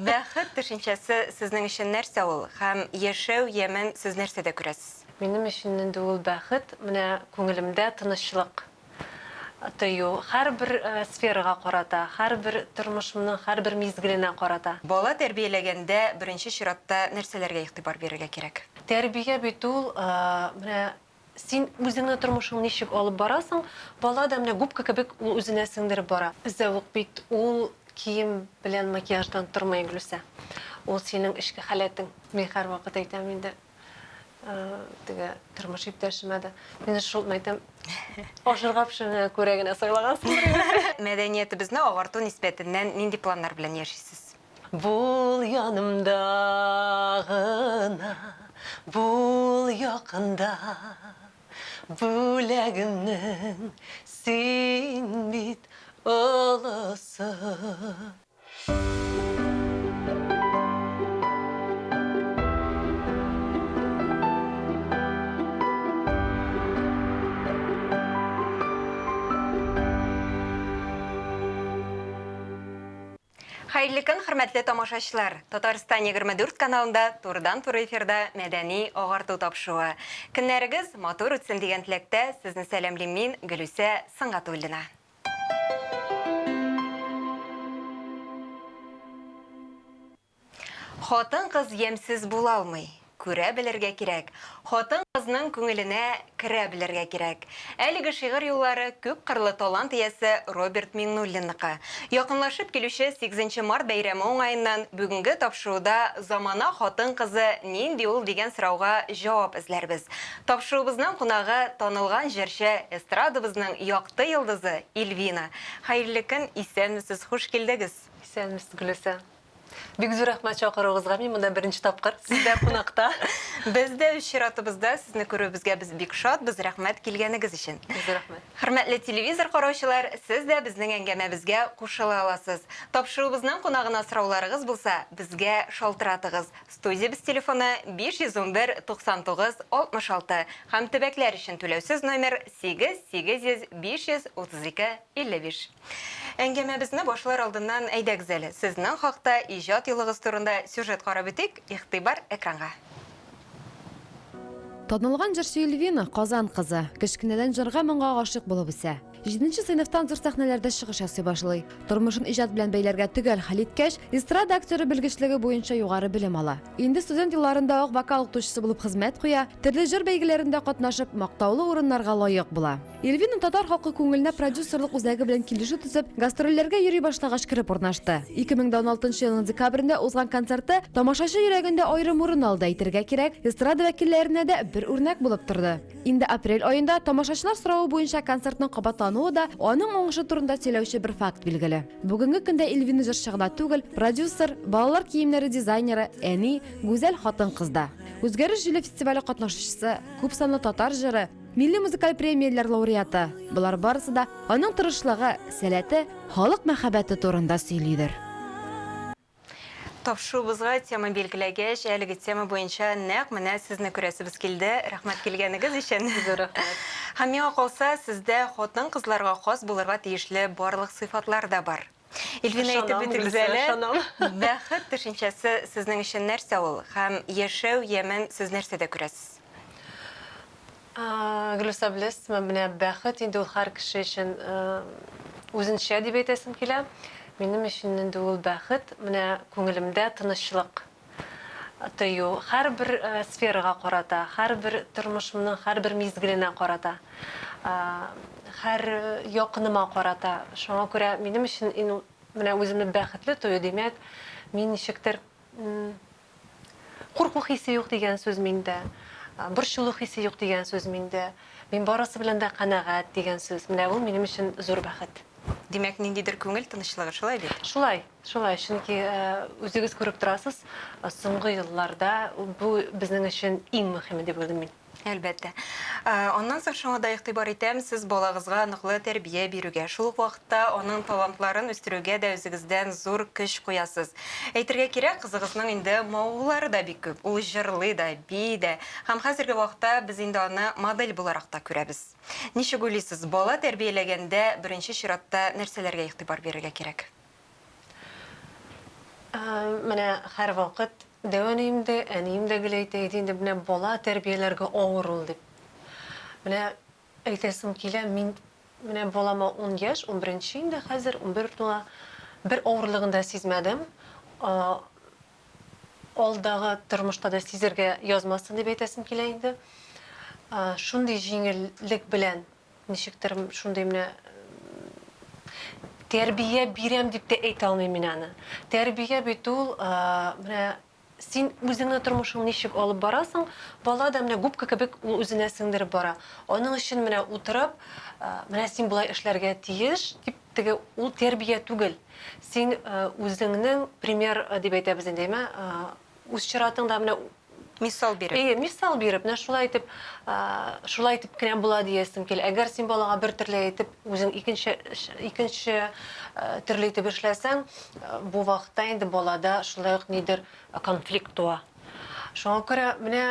Бәхет төшенчәсе сезнең өчен нәрсә ул һәм яшәү ямен сез нәрсәдә күрәсез? Минем өчен инде ул бәхет, менә күңелемдә тынычлык тою, һәрбер сферага карата, һәрбер тормышымның һәрбер мизгеленә карата. Бала тәрбияләгәндә беренче чиратта нәрсәләргә игътибар бирергә кирәк? Тәрбия бит ул, менә Син үзеңне тормышың ничек алып барасың, бала да менә губка кебек ул үзенә сеңдереп бара. Зәвык бит ул кием белән макияждан тормый, Гөлүсә. Ул синең эчке халәтең. Мин һәрвакыт әйтәм инде, теге тормыш иптәшемә дә, мин шул әйтәм, ашарга пешерүенә күрә генә сайлагансыңдыр инде. Мәдәниятебезне агарту нисбәтеннән нинди планнар белән яшисез? Бул янымда гына, бул якында, Бүләгемнең син бит олысы. Хәерле көн, хөрмәтле тамашачылар! Татарстан 24 каналында турыдан-туры эфирда мәдәни агарту тапшыруы. Көннәрегез матур үтсен дигән теләктә сезне сәламлим мин, Гөлүсә Сөнгатуллина. Хатын-кыз ямьсез була алмый. Күрә белергә кирәк. Хатын-кызның күңеленә керә белергә кирәк. Әлеге шигырь юллары күпкырлы талант иясе Роберт Миңнуллинныкы. Якынлашып килүче сигезенче март бәйрәме уңаеннан бүгенге тапшыруда Замана хатын-кызы нинди ул дигән сорауга җавап эзләрбез. Тапшыруыбызның кунагы, танылган җырчы, эстрадабызның якты йолдызы Ильвина. Хәерле көн, исәнмесез, хуш килдегез! Исәнмесез, Гөлүсә. Бик зур рәхмәт чакыруыгызга. Мин монда беренче тапкыр, сездә кунакта. Без дә үз чиратыбызда сезне күрүебезгә без бик шатбыз. Рәхмәт килгәнегез өчен. Бик зур рәхмәт. Хөрмәтле телевизор караучылар, сез дә безнең әңгәмәбезгә кушыла аласыз. Тапшыруыбызның кунагына сорауларыгыз булса, безгә шалтыратыгыз. Студиябез телефоны 511 99 66 һәм төбәкләр өчен түләүсез номер 8 800 532 55. Әңгәмәбезне башлар алдыннан, әйдәгез әле, сезнең хакта, иҗат юлыгыз турында сюжет карап үтик, игътибар экранга. Танылган җырчы Эльвина, Казан кызы. Кечкенәдән җырга-моңга гашыйк булып үсә. Җиденче сыйныфтан зур сәхнәләрдә чыгыш ясый башлый. Тормышын иҗат белән бәйләргә төгәл хәл иткәч, эстрада актеры белгечлеге буенча югары белем ала. Инде студент елларында ук вокал укытучысы булып хезмәт куя, төрле җыр бәйгеләрендә катнашып, мактаулы урыннарга лаек була. Эльвина татар халкы күңеленә продюсерлык үзәге белән килешү төзеп, гастрольләргә йөри башлагач кереп урнашты. 2016 елның декабрендә узган концерты тамашачы йөрәгендә аерым урын алды, әйтергә кирәк, эстрада вәкилләренә дә бер үрнәк булып торды. Инде апрель аенда тамашачылар соравы буенча концертның кабатлануы да аның уңышы турында сөйләүче бер факт, билгеле. Бүгенге көндә Эльвина җырчы гына түгел, продюсер, балалар киемнәре дизайнеры, әни, гүзәл хатын-кыз да. Үзгәреш җиле фестивале катнашучысы, күпсанлы татар җыры, Милли музыкаль премияләр лауреаты. Болар барысы да аның тырышлыгы, сәләте, халык мәхәббәте турында сөйлидер. Тапшыруыбызга тема билгеләгәч, әлеге тема буенча нәкъ менә сезне күрәсебез килде. Рәхмәт килгәнегез өчен. Зур рәхмәт. Һәм миңа калса, сездә хатын-кызларга хас булырга тиешле барлык сыйфатлар да бар. Эльвина, әйтеп үтегез әле, бәхет төшенчәсе сезнең өчен нәрсә ул? Һәм яшәү ямен сез нәрсәдә күрәсез? Гөлүсә, беләсезме, менә бәхет инде ул һәр кеше өчен үзенчә дип әйтәсем килә. Минем өчен инде ул бәхет, менә күңелемдә тынычлык тою, һәрбер сферага карата, һәрбер тормышымның һәрбер мизгеленә карата, һәр якыныма карата. Шуңа күрә минем өчен менә үземне бәхетле тою, димәк, мин ничектер Курку хисе юк дигән сүз миндә, борчылу хисе юк дигән сүз миндә. Мин барысы белән дә канәгать дигән сүз. Менә ул минем өчен зур бәхет. Димәк, ниндидер күңел тынычлыгы, шулай бит? Шулай, шулай. Чөнки үзегез күреп торасыз, соңгы елларда бу безнең өчен иң мөһиме дип уйлыйм мин. Әлбәттә. Аннан соң шуңа да игътибар итәм, сез балагызга ныклы тәрбия бирүгә, шул ук вакытта аның талантларын үстерүгә дә үзегездән зур көч куясыз. Әйтергә кирәк, кызыгызның инде мавыгулары да бик күп. Ул җырлый да, бии дә. Һәм хәзерге вакытта без инде аны модель буларак та күрәбез. Ничек уйлыйсыз, бала тәрбияләгәндә беренче чиратта нәрсәләргә игътибар бирергә кирәк? Менә һәрвакыт дәү әнием дә, әнием дә гел әйтә иде инде, менә бала тәрбияләргә авыр ул дип. Менә әйтәсем килә, мин менә балама ун яшь, унберенче инде хәзер, 11 тула, бер авырлыгын да сизмәдем. Алдагы тормышта да сизергә язмасын дип әйтәсем килә инде. Шундый җиңеллек белән Ничектер шундый менә тәрбия бирәм дип тә әйтә алмыйм мин аны. Тәрбия бит ул менә син үзеңнең тормышыңны ничек алып барасың, бала да менә губка кебек ул үзенә сеңдереп бара. Аның өчен менә утырып, менә син болай эшләргә тиеш дип теге ул тәрбия түгел. Син үзеңнең пример дип әйтәбез инде, әйме? Үз чиратыңда менә Мисал биреп. Әйе, мисал биреп, менә шулай итеп, шулай итеп кенә була диясем килә. Әгәр син балага бер төрле әйтеп, үзең икенче икенче төрле итеп эшләсәң, бу вакытта инде балада шулай ук нидер конфликт туа. Шуңа күрә менә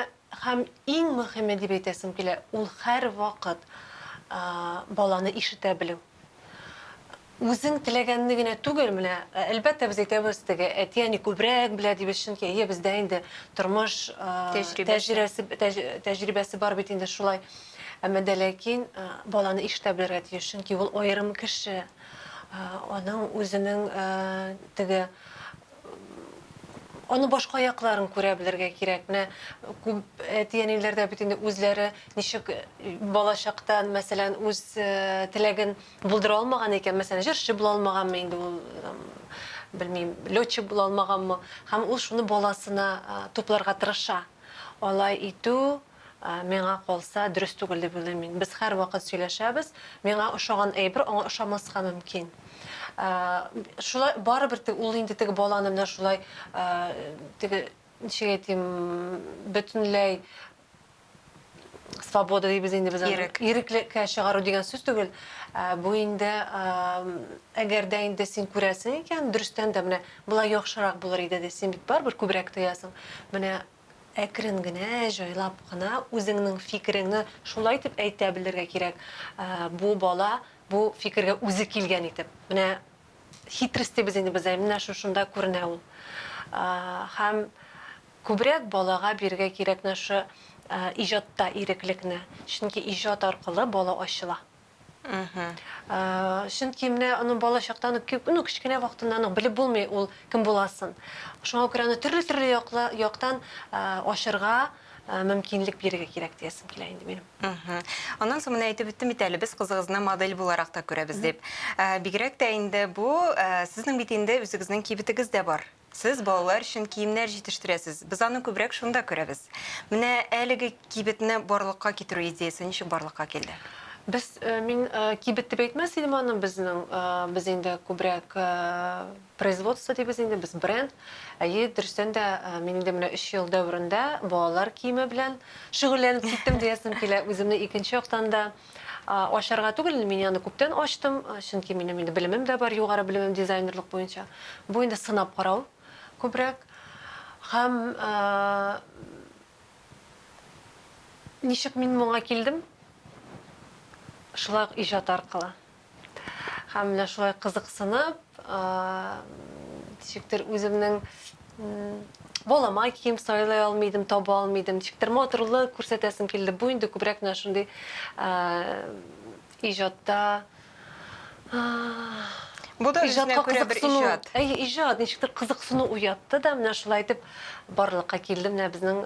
һәм иң мөһиме дип әйтәсем килә, ул һәрвакыт баланы ишетә белү. Үзең теләгәнне генә түгел, менә, әлбәттә, без әйтәбез, теге әти-әни күбрәк белә дибез, чөнки әйе, бездә инде тормыш тәҗрибәсе, тәҗрибәсе бар бит инде шулай. Әмма дә ләкин баланы ишетә белергә тиеш, чөнки ул аерым кеше, аның үзенең теге Аның башка якларын күрә белергә кирәк. Менә күп әти-әниләр дә бит инде үзләре ничек балачактан, мәсәлән, үз теләген булдыра алмаган икән, мәсәлән, җырчы була алмаганмы инде ул, белмим, летчик була алмаганмы, һәм ул шуны баласына тупларга тырыша. Алай итү Миңа калса, дөрес түгел дип уйлыйм мин. Без һәрвакыт сөйләшәбез. Миңа ошаган әйбер аңа ошамаска мөмкин. Шулай барыбер ул инде теге баланы менә шулай теге ничек әйтим, бөтенләй свобода дибез инде без аны. Ирек. Иреклеккә чыгару дигән сүз түгел. Бу инде әгәр дә инде син күрәсең икән, дөрестән дә менә болай яхшырак булыр иде дип, син бит барыбер күбрәк тоясың. Менә Әкрен генә, җайлап кына үзеңнең фикереңне шулай итеп әйтә белергә кирәк, бу бала бу фикергә үзе килгән итеп. Менә хитрость дибез инде без, менә шушында күренә ул. Һәм күбрәк балага бирергә кирәк менә шушы иҗатта иреклекне. Чөнки иҗат аркылы бала ачыла. Чөнки менә аны бала чактан ук, ну, кечкенә вакытыннан ук белеп булмый ул кем буласын. Шуңа күрә аны төрле-төрле яклы яктан ачырга мөмкинлек бирергә кирәк диясем килә инде минем. Аннан соң менә әйтеп үттем бит әле, без кызыгызны модель буларак та күрәбез дип. Бигрәк тә инде бу сезнең бит инде үзегезнең кибетегез дә бар. Сез балалар өчен киемнәр җитештерәсез. Без аны күбрәк шунда күрәбез. Менә әлеге кибетне барлыкка китерү идеясе ничек барлыкка килде? Без, мин кибет дип әйтмәс идем аны, безнең, без инде күбрәк производство дибез инде, без бренд. Әйе, дөрестән дә, мин инде менә өч ел дәверендә балалар киеме белән шөгыльләнеп киттем диясем килә. Үземне икенче яктан да Ачарга түгел, мин аны күптән ачтым, чөнки минем инде белемем дә бар, югары белемем дизайнерлык буенча. Бу инде сынап карау күбрәк. Һәм ничек мин моңа килдем? Шулай ук иҗат аркылы. Һәм менә шулай кызыксынып, ничектер үземнең балама кием сайлый алмый идем, таба алмый идем. Ничектер матурлык күрсәтәсем килде. Бу инде күбрәк менә шундый иҗатта Бу да үзенә күрә бер иҗат. Әйе, иҗат, ничектер кызыксыну уятты да, менә шулай итеп барлыкка килде менә безнең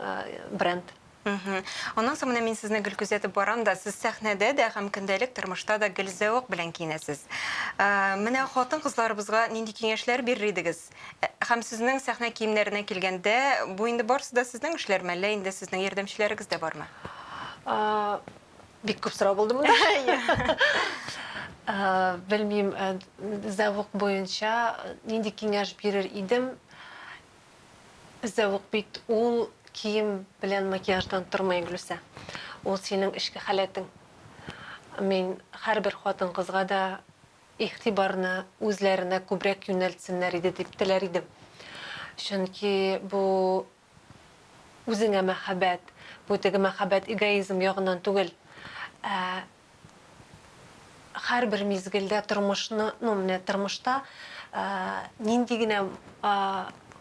бренд. Аннан соң менә мин сезне гел күзәтеп барам да, сез сәхнәдә дә һәм көндәлек тормышта да гел зәвык белән киенәсез. Менә хатын-кызларыбызга нинди киңәшләр бирер идегез? Һәм сезнең сәхнә киемнәренә килгәндә, бу инде барысы да сезнең эшләрме, әллә инде сезнең ярдәмчеләрегез дә бармы? Бик күп сорау булды монда. Белмим, зәвык буенча нинди киңәш бирер идем. Зәвык бит ул кием белән макияждан тормый, Гөлүсә. Ул синең эчке халәтең. Мин һәрбер хатын-кызга да игътибарны үзләренә күбрәк юнәлтсеннәр иде дип теләр идем. Чөнки бу үзеңә мәхәббәт, бу теге мәхәббәт эгоизм ягыннан түгел, ә һәрбер мизгелдә тормышны, ну, менә тормышта нинди генә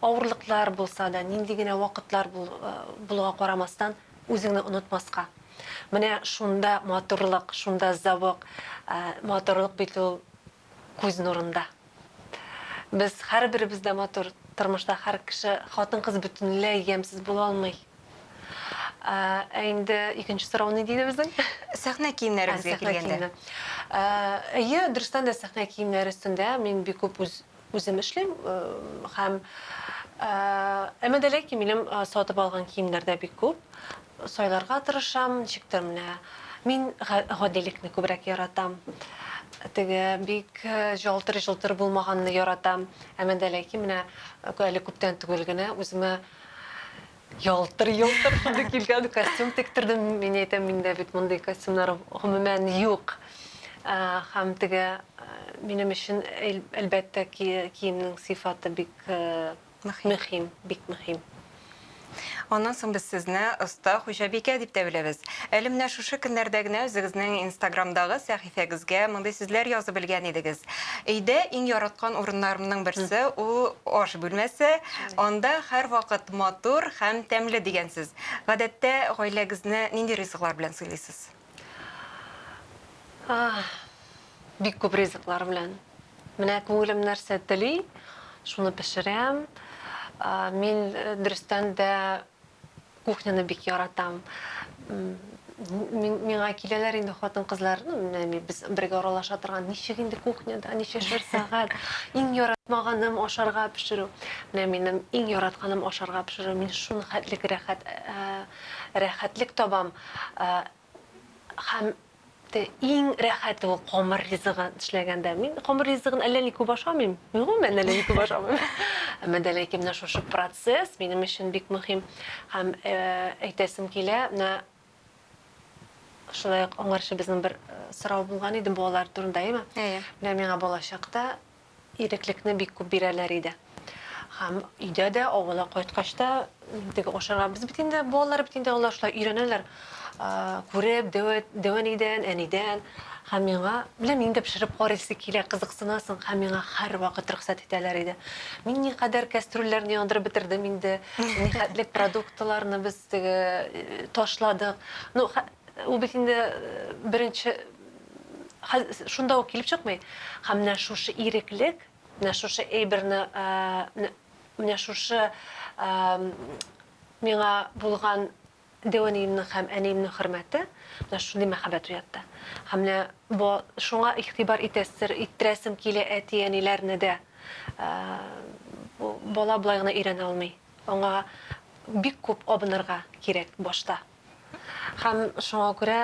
Авырлыклар булса да, нинди генә вакытлар булуга карамастан, үзеңне онытмаска. Менә шунда матурлык, шунда зәвык. Матурлык бит ул күз нурында. Без һәрберебез дә матур. Тормышта һәр кеше, хатын-кыз бөтенләй ямьсез була алмый. Ә инде икенче сорау нинди иде безнең? Сәхнә киемнәребезгә килгәндә. Әйе, дөрестән дә сәхнә киемнәре өстендә мин бик күп үз үзем эшлим һәм әмма дә ләкин минем сатып алган киемнәр дә бик күп. Сайларга тырышам, ничектер менә мин гадилекне күбрәк яратам. Теге бик җалтыр-җолтыр булмаганны яратам. Әмма дә ләкин менә әле күптән түгел генә үземә Ялтыр-йолтыр шундый килгән костюм тектердем. Мин әйтәм, миндә бит мондый костюмнар гомумән юк. Һәм теге минем өчен әлбәттә киемнең сыйфаты бик мөһим, бик мөһим. Аннан соң без сезне оста хуҗабикә дип тә беләбез. Әле менә шушы көннәрдә генә үзегезнең Инстаграмдагы сәхифәгезгә мондый сүзләр язып элгән идегез. Өйдә иң яраткан урыннарымның берсе ул аш бүлмәсе. Анда һәрвакыт матур һәм тәмле дигән сүз. Гадәттә, гаиләгезне нинди ризыклар белән сыйлыйсыз? Бик күп ризыклар белән. Менә күңелем нәрсә тели, шуны пешерәм. Мин дөрестән дә Кухняны бик яратам. Миңа киләләр инде хатын-кызлар, ну, менә без бергә аралаша торган, ничек инде кухняда, ничәшәр сәгать. Иң яратмаганым ашарга пешерү. Менә минем иң яратканым ашарга пешерү. Мин шуны хәтлек рәхәт, рәхәтлек табам. Һәм Те иң рәхәте ул камыр ризыгы эшләгәндә. Мин камыр ризыгын әллә ни күп ашамыйм. Мин гомумән әллә ни күп ашамыйм. Әмма дә ләкин менә шушы процесс минем өчен бик мөһим. Һәм әйтәсем килә, менә шулай ук аңарчы безнең бер сорау булган иде балалар турында, әйеме? Әйе. Менә миңа балачакта Иреклекне бик күп бирәләр иде. Һәм өйдә дә, авылга кайткач та, теге ашарга без бит инде, балалар бит инде алар шулай өйрәнәләр. Күреп, дәү, дәү әнидән, әнидән. Һәм миңа, беләм, инде пешереп карыйсы килә, кызыксынасың, һәм миңа һәрвакыт рөхсәт итәләр иде. Мин никадәр кәстрүлләрне яндырып бетердем инде, нихәтлек продуктыларны без теге ташладык. Ну, ул бит инде беренче шунда ук килеп чыкмый. Һәм менә шушы иреклек, менә шушы әйберне, менә шушы миңа булган дәү әниемнең һәм әниемнең хөрмәте менә шундый мәхәббәт уятты. Һәм менә бу шуңа игътибар итәсер, иттерәсем килә әти-әниләрне дә. Бала болай гына өйрәнә алмый. Аңа бик күп абынырга кирәк башта. Һәм шуңа күрә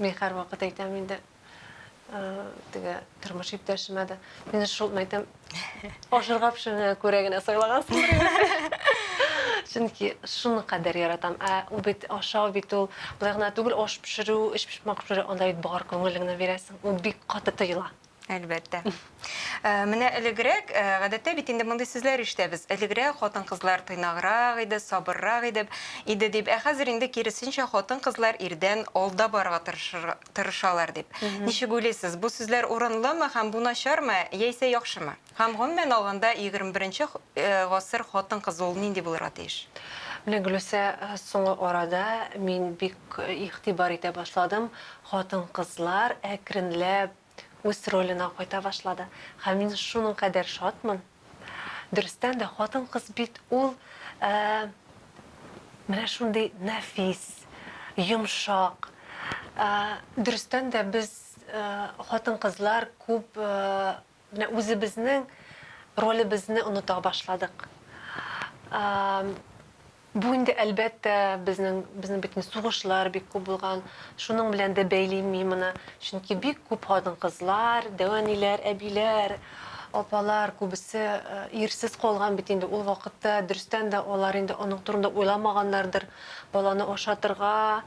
мин һәрвакыт әйтәм инде, теге тормыш иптәшемә дә, мин шул әйтәм, ашарга пешерүгә күрә генә сайлагансыңдыр инде. Чөнки шуны кадәр яратам. Ә ул бит ашау бит ул болай гына түгел, аш пешерү, өчпочмак пешерү, анда бит бар күңелеңне бирәсең. Ул бик каты тоела. Әлбәттә. Э, менә элегрәк, э, гадәттә бит инде мондый сүзләр ишетәбез. Элегрәк хатын-кызлар тыйнаграк иде, сабыррак иде, иде дип. Ә хәзер инде киресенчә хатын-кызлар ирдән алда барырга тырышалар дип. Ничек уйлыйсыз, бу сүзләр урынлымы һәм бу начармы, яисә яхшымы? Һәм гомумән алганда 21 э, гасыр хатын-кызы ул нинди булырга тиеш? Менә Гөлүсә, соңгы арада мин бик игътибар итә башладым, хатын-кызлар әкренләп үз роленә кайта башлады. Һәм мин шуның кадәр шатмын. Дөрестән дә, хатын-кыз бит ул менә шундый нәфис, йомшак. Дөрестән дә, без хатын-кызлар күп менә үзебезнең ролебезне оныта башладык. Бу инде, әлбәттә, безнең, безнең бит инде сугышлар бик күп булган. Шуның белән дә бәйлим мин моны. Чөнки бик күп хатын-кызлар, дәү әниләр, әбиләр, апалар, күбесе ирсез калган бит инде. Ул вакытта, дөрестән дә, алар инде аның турында уйламаганнардыр. Баланы ашатырга,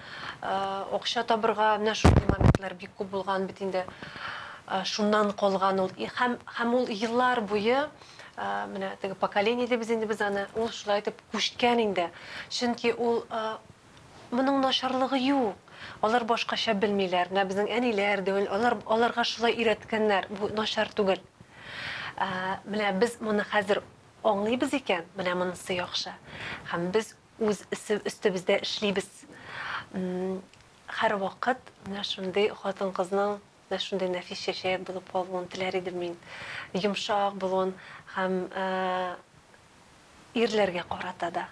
акча табырга, менә шундый моментлар бик күп булган бит инде. Шуннан калган ул. Һәм, һәм ул еллар буе Менә теге поколение дибез инде без аны, ул шулай итеп күчкән инде. Чөнки ул моның начарлыгы юк. Алар башкача белмиләр. Менә безнең әниләр дә, алар аларга шулай өйрәткәннәр. Бу начар түгел. Менә без моны хәзер аңлыйбыз икән, менә монысы яхшы. Һәм без үз өстебездә эшлибез. Һәрвакыт менә шундый хатын-кызның менә шундый нәфис чәчәк булып калуын теләр идем мин. Йомшак булуын һәм ирләргә карата да.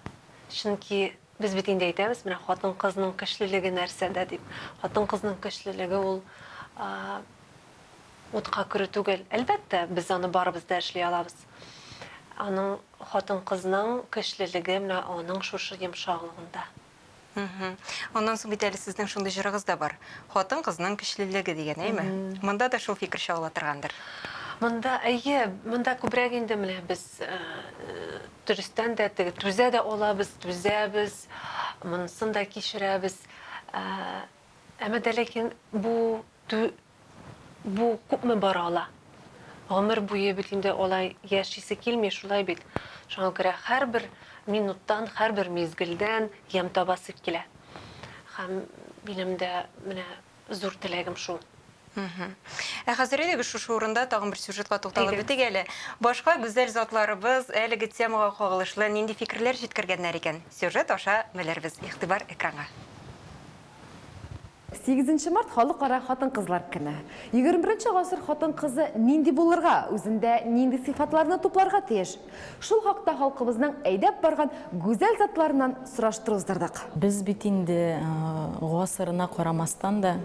Чөнки без бит инде әйтәбез, менә хатын-кызның көчлелеге нәрсәдә дип. Хатын-кызның көчлелеге ул утка керү түгел. Әлбәттә, без аны барыбыз да эшли алабыз. Аның хатын-кызның көчлелеге менә аның шушы йомшаклыгында. Аннан соң бит әле сезнең шундый җырыгыз да бар. Хатын-кызның көчлелеге дигән, әйме? Монда да шул фикер чагыла торгандыр. Монда, әйе, монда күбрәк инде менә без дөрестән дә теге түзә дә алабыз, түзәбез, монысын да кичерәбез. Әмма дә ләкин бу Бу күпме бара ала? Гомер буе бит инде алай яшисе килми, шулай бит? Шуңа күрә һәрбер минуттан, һәрбер мизгелдән ямь табасы килә. Һәм минем дә менә зур теләгем шул. Ә хәзер әйдәгез шушы урында тагын бер сюжетка тукталып үтик әле. Башка гүзәл затларыбыз әлеге темага кагылышлы нинди фикерләр җиткергәннәр икән? Сюжет аша белербез. Игътибар экранга. Сигезенче март Халыкара хатын-кызлар көне. Егерме беренче гасыр хатын-кызы нинди булырга, үзендә нинди сыйфатларны тупларга тиеш? Шул хакта халкыбызның әйдәп барган гүзәл затларыннан сораштыру уздырдык. Без бит инде гасырына карамастан да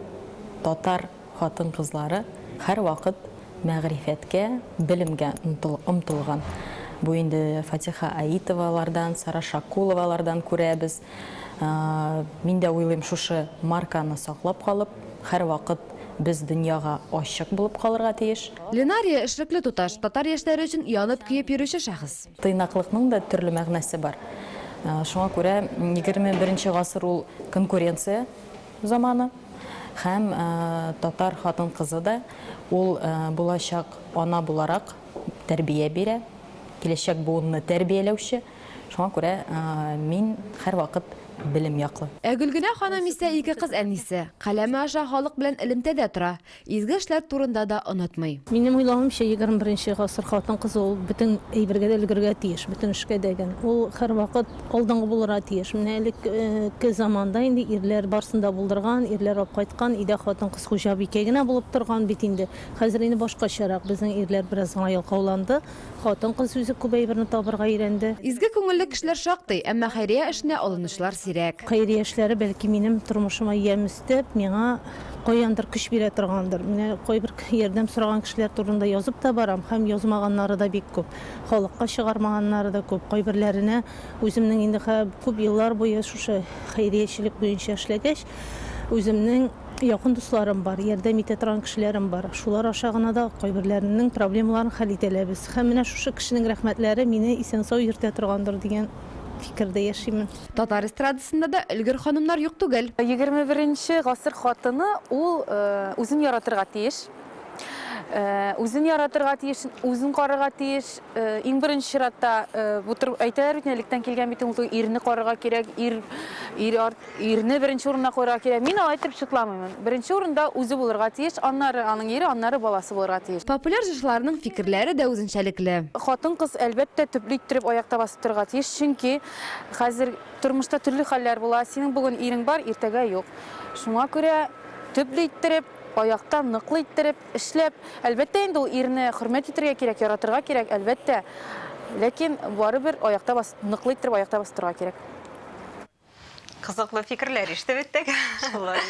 татар хатын-кызлары һәрвакыт мәгърифәткә, белемгә омтылган. Бу инде Фатиха Аитовалардан, Сара Шакуловалардан күрәбез. Мин дә уйлыйм, шушы марканы саклап калып, һәрвакыт без дөньяга ачык булып калырга тиеш. Ленария, эшлекле туташ, татар яшьләре өчен янып-көеп йөрүче шәхес. Тыйнаклыкның да төрле мәгънәсе бар. Шуңа күрә 21 гасыр ул конкуренция заманы һәм татар хатын-кызы да ул булачак ана буларак тәрбия бирә, киләчәк буынны тәрбияләүче. Шуңа күрә мин һәрвакыт белем яклы. Ә Гөлгенә ханым исә ике кыз әнисе. Каләме аша халык белән элемтәдә тора. Изге эшләр турында да онытмый. Минем уйлавымча, 21 гасыр хатын-кызы ул бөтен әйбергә дә өлгерергә тиеш, бөтен эшкә дә гел. Ул һәрвакыт алдынгы булырга тиеш. Менә элекке заманда инде ирләр барысын да булдырган, ирләр алып кайткан, өйдә хатын-кыз хуҗабикә генә булып торган бит инде. Хәзер инде башкачарак, безнең ирләр бераз гына ялкауланды. Хатын-кыз үзе күп әйберне табырга өйрәнде. Изге күңелле кешеләр шактый, әмма хәйрия эшенә алынучылар сирәк. Хәйрия эшләре, бәлки, минем тормышыма ямь өстәп, миңа каяндыр көч бирә торгандыр. Менә кайбер ярдәм сораган кешеләр турында язып та барам һәм язмаганнары да бик күп. Халыкка чыгармаганнары да күп. Кайберләренә үземнең инде күп еллар буе шушы хәйриячелек буенча эшләгәч, үземнең Якын дусларым бар, ярдәм итә торган кешеләрем бар. Шулар аша гына да кайберләренең проблемаларын хәл итәләбез. Һәм менә шушы кешенең рәхмәтләре мине исән-сау йөртә торгандыр дигән фикердә яшимен. Татар эстрадасында да өлгер ханымнар юк түгел. 21 гасыр хатыны ул үзен яратырга тиеш. Үзен яратырга тиеш, үзен карарга тиеш. Иң беренче чиратта, бу әйтәләр бит, электән килгән бит ул ирне карарга кирәк, ир, ир Ирне беренче урынга куярга кирәк. Мин алай итеп чутламыймын. Беренче урында үзе булырга тиеш, аннары аның ире, аннары баласы булырга тиеш. Популяр җырчыларның фикерләре дә үзенчәлекле. Хатын-кыз, әлбәттә, төпле иттереп аякта басып торырга тиеш, чөнки хәзер тормышта төрле хәлләр була. Синең бүген ирең бар, иртәгә юк. Шуңа күрә төпле иттереп, аякта ныклы иттереп эшләп, әлбәттә инде ул ирне хөрмәт итәргә кирәк, яратырга кирәк, әлбәттә. Ләкин барыбер аякта бас, ныклы иттереп аякта басып торырга кирәк. Кызыклы фикерләр ишетеп үттек. Шулай.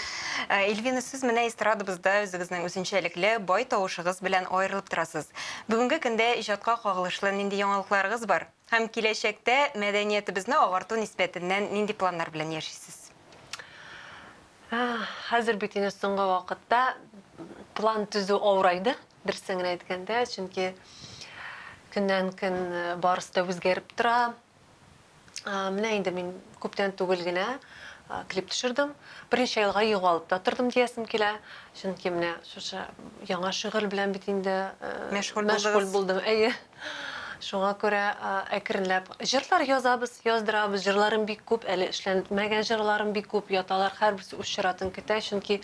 Э, Эльвина, сез менә эстрадабызда үзегезнең үзенчәлекле бай тавышыгыз белән аерылып торасыз. Бүгенге көндә иҗатка кагылышлы нинди яңалыкларыгыз бар? Һәм киләчәктә мәдәниятебезне агарту нисбәтеннән нинди планнар белән яшисез? Хәзер бит инде соңгы вакытта план төзү авырайды, дөресен генә әйткәндә, чөнки көннән-көн барысы да үзгәреп тора. Менә инде мин күптән түгел генә клип төшердем. Берничә елга югалып та тордым диясем килә. Чөнки менә шушы яңа шөгыль белән бит инде мәшгуль булдым. Әйе. Шуңа күрә әкренләп җырлар язабыз, яздырабыз. Җырларым бик күп, әле эшләнмәгән җырларым бик күп яталар. Һәрберсе үз чиратын көтә, чөнки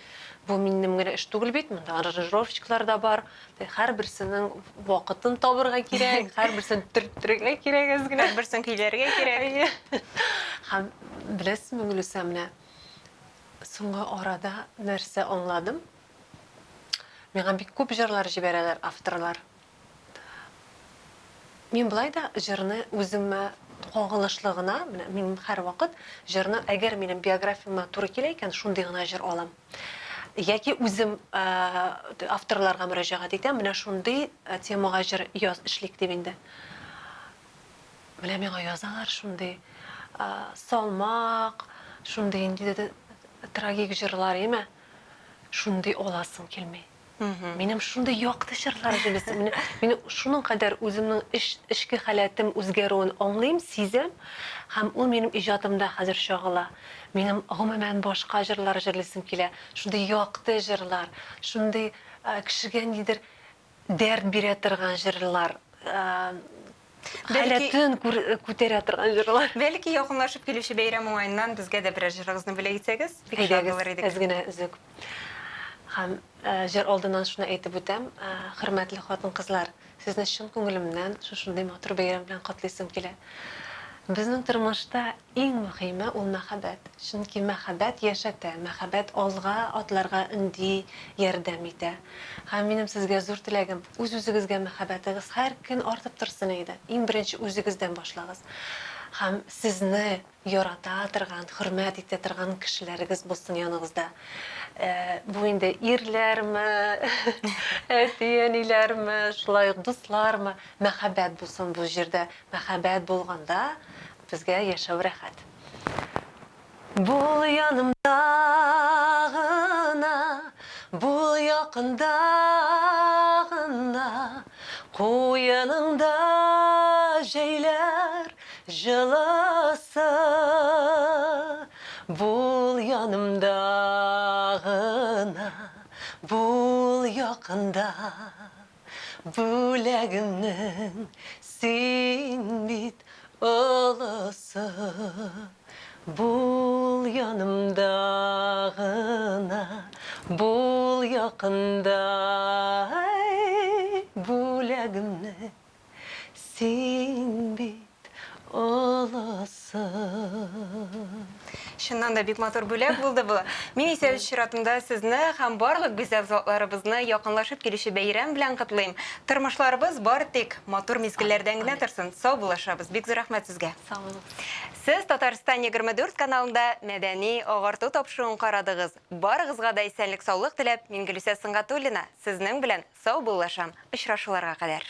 бу минем генә эш түгел бит, монда аранжировщиклар да бар. Һәрберсенең вакытын табырга кирәк, һәрберсен төрттерергә кирәк әз генә. Һәрберсен көйләргә кирәк. Һәм беләсезме, Гөлүсә, менә соңгы арада нәрсә аңладым? Миңа бик күп җырлар җибәрәләр авторлар. Мин болай да җырны үземә кагылышлы гына, менә мин һәрвакыт җырны, әгәр минем биографиямә туры килә икән, шундый гына җыр алам. Яки үзем авторларга мөрәҗәгать итәм, менә шундый темага җыр яз, эшлик дип инде. Менә миңа язалар шундый салмак, шундый ниндидер трагик җырлар, әйме? Шундый аласым килми. Минем шундый якты җырлар җырлыйсым. Мине, мин шуның кадәр үземнең эч, эчке халәтем үзгәрүен аңлыйм, сизәм, һәм ул минем иҗатымда хәзер чагыла. Минем гомумән башка җырлар җырлыйсым килә. Шундый якты җырлар, шундый кешегә нидер дәрт бирә торган җырлар, халәтен күтәрә торган җырлар. Бәлки, якынлашып килүче бәйрәм уңаеннан безгә дә берәр җырыгызны бүләк итсәгез, бик шат булыр идек. Әйдәгез, әз генә өзек. Һәм җыр алдыннан шуны әйтеп үтәм, хөрмәтле хатын-кызлар, сезне чын күңелемнән шушындый матур бәйрәм белән котлыйсым килә. Безнең тормышта Иң мөхиме ул мәхәббәт. Чөнки мәхәббәт яшәтә, мәхәббәт алга атларга өнди, ярдәм итә. Һәм минем сезгә зур теләгем, үз-үзегезгә мәхәббәтегез һәр көн артып торсын иде. Иң беренче үзегездән башлагыз. Һәм сезне ярата торган, хөрмәт итә торган кешеләрегез булсын яныгызда. Бу инде ирләрме, әти-әниләрме, шулай ук дуслармы, мәхәббәт булсын бу җирдә. Мәхәббәт булганда, Безгә яшәү рәхәт. Бул янымда гына, бул якында гына, Куеныңда җәйләр җылысы. Бул янымда гына, бул якында. Бүләгемнең син бит олысы. Бул янымда гына, бул якында, әй, бүләгемнең син бит Олысы. Чыннан да бик матур бүләк булды бу. Мин исә үз чиратымда сезне һәм барлык гүзәл затларыбызны якынлашып килүче бәйрәм белән котлыйм. Тормышларыбыз бары тик матур мизгелләрдән генә торсын. Сау булашабыз. Бик зур рәхмәт сезгә. Сау булыгыз. Сез Татарстан 24 каналында Мәдәни агарту тапшыруын карадыгыз. Барыгызга да исәнлек-саулык теләп, мин Гөлүсә Сөнгатуллина сезнең белән сау буллашам. Очрашуларга кадәр.